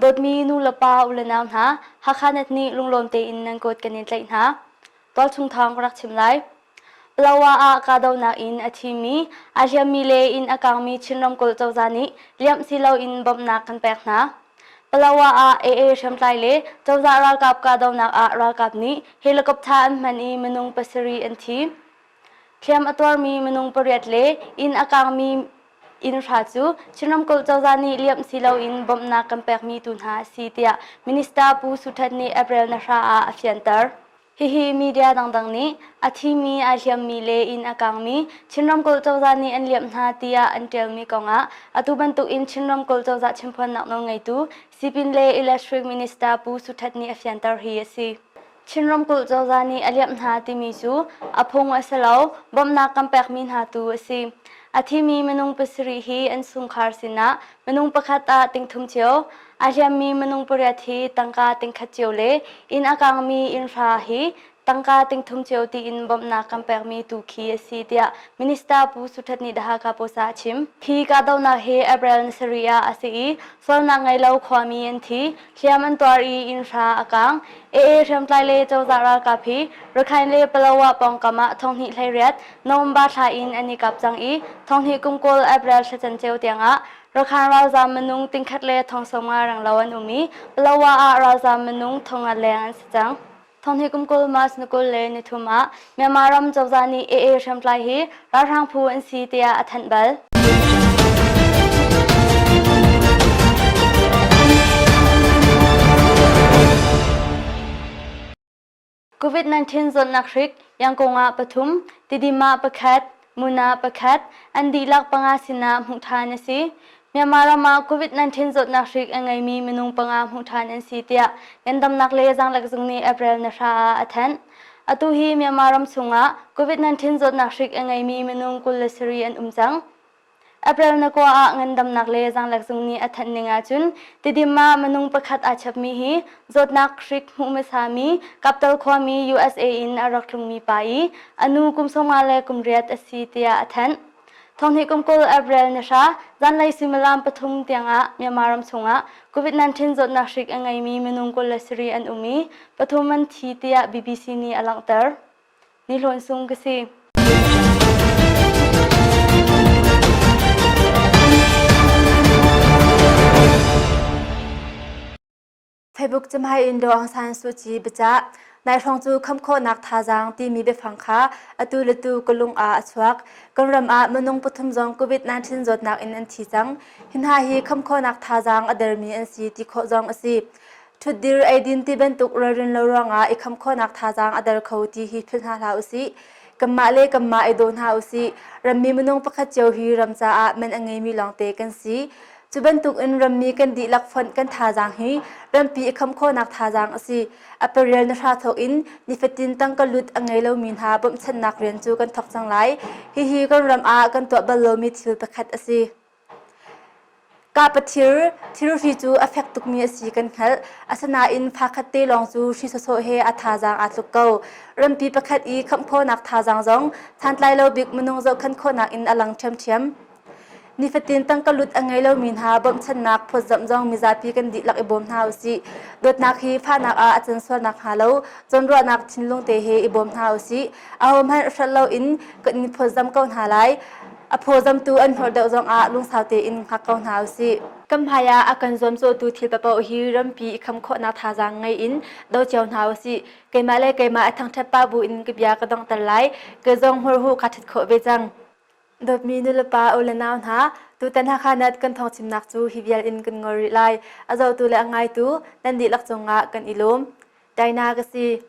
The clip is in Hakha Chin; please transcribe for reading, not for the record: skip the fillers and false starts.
Dawtmi nu le pa u le nau hna, Hakha Net nih lunglawm tein nan kut kan in tlaih hna. Tualchung thawng ka rak chim lai. Palawa ah kahdohnak in a thimi, aa hliammi le inn a kangmi Chin ramkulh cozah nih liamh si loin bawmhnak kan pek hna. Palawa ah AA hriamtlai le cozah ralkap kahdohnak ah ralkap nih helicopter an hman i minung pasarih an thi. Hliam a tuarmi minung pariat le inn a kangmi inn hra cu Chin ramkulh cozah nih liamh si loin bawmhnak kan pekmi tu hna a si tiah Minister Pu Su Htet nih April na hra ah a fianter. Hihi media dangdang nih a thimi, aa hliammi le inn a kangmi Chin ramkulh cozah nih an liamh hna tiah an ṭialmi kongah atu bantukin Chin ramkulh cozah chimphuannak nawlngeitu Sipin le Electric Minister Pu Su Htet nih a fianter hi a si. Chin ramkulh cozah nih a liamh hna timi cu a phung a si lo, bawmhnak kan pekmi hna tu a si. A thimi minung pasarih hi an chungkhar sinah minung pakhat ah tingthum cio, A hliammi minung pariat hi tangka tingkhat cio le inn a kangmi innhra hi tangka tingthum cio tiin bawmhnak kan pekmi tu khi a si tiah Minister Pu Suthat nih The Hakha Post ah a chim. Hi kahdohnak hi April ni sarih ah a si i sualnak ngei lo khuami an thi, hliam an tuar i innhra a kang. AA hriamtlai le cozah ralkap hi Rakhine le Palawa pawngkam ah thonghnih hleiriat November thla in an i kap cang i thonghnih kum kawl April thla canceo tiangah Rakhan ralzaam minung tingkhat le thong sawmnga renglo an um i Palawa ah ralzaam minung thonga leng an si cang. Thonghnih kum 20 March ni 20 le ni thum ah Myanmar ram cozah nih AA hriamtlai hi ralhrang phu an si tiah a thanh bal. COVID-19 zawtnak hrik Yangon ah pathum, Tidim ah pakhat, Mun ah pakhat, an dihlak panga sinah hmuh ṭhan a si. Myanmar ram ah COVID-19 zawtnak hrik a ngeimi minung panga hmuh ṭhan an si tiah ngandamnak le zaanglek zung nih April ni hra ah a thanh. Atu hi Myanmar ram chungah COVID-19 zawtnak hrik a ngeimi minung 27 an um cang. April na kua ah ngandamnak le zaanglek zung nih a thanh ning ahcun Tidim ah minung pakhat aa chapmi hi zawtnak hrik hmuh hmasami Kaptal khuami USA in a rak tlungmi pa i a nu kum 50 le kum riat a si tiah a thanh. Thonghnih kum 20 April ni hra zanlei suimilam pathum tiangah Myanmar ram chungah COVID-19 zawtnak hrik a ngeimi minung 27 an um i pathum an thi tiah BBC nih a langhter. Ni Hlawn Sung ka si. Facebook cahmai in Daw Aung San Suu Kyi biacah nai hrawng cu kham khawhnak thazaang timi biafang kha atu le tu ka lung ah a chuak. Kan ram ah minung pathum zong COVID-19 zawtnak in an thi cang. Hi hna hi kham khawhnak thazaang a dermi an si ti khawh zong a si. Ṭhutdir eidin ti bantuk ralrin lo ruangah i kham khawhnak thazaang a der kho ti hi philh hna hlah usih. Kanmah le kanmah i daw hna usih. Rammi minung pakhat cio hi ram caah man a ngeimi lawngte kan si. Cu bantukin rammi kan dihlak fonh kan thazaang hi rampi i kham khawhnak thazaang a si. A parial na hra thawk in nifatin tangka lut a ngei lomi hna bawmhchanhnak rian cu kan thawk cang lai. Hihi kan ram ah kan tuah bal lomi thil pakhat a si. Kahpathir thirhri cu a fek tukmi a si kan hngalh. Asinain fakhat te lawng cu hri sawsawh he a thazaang aa tluk ko. Rampi pakhat i khamh khawhnak thazaang zong santlai lo bik minung zohkhenh khawhnak in a lang ṭhiamṭhiam. Nifatin tangka lut a ngei lomi hna bawmhchanhnak phawtzamh zong mizapi kan dihlak i bawm hna usih. Dawtnak hi fahnak ah a can sual nakhnga lo zawnruahnak thinlung te he i bawm hna usih. Ahohmanh hrelh loin kan in phawtzamh ko hna lai. A phawzamtu an hnawh deuh zongah lungsau tein hngak ko hna usih. Kan hmai ah a kan zuamcawhtu thil paoh hi rampi i kham khawhnak thazaang ngei in do cio hna usih. Keimah le keimah a thangṭhat pah buin ka bia ka donghter lai. Kei zong hmurhuh kaa ṭhit khawh ve cang. Dawtmi nulepa u le nau hna, tutan Hakha Net kan thawngchimnak cu hi vial in kan ngol rih lai. A zohtu le a ngaitu nan dihlak cungah kan i lawm. Taina ka si.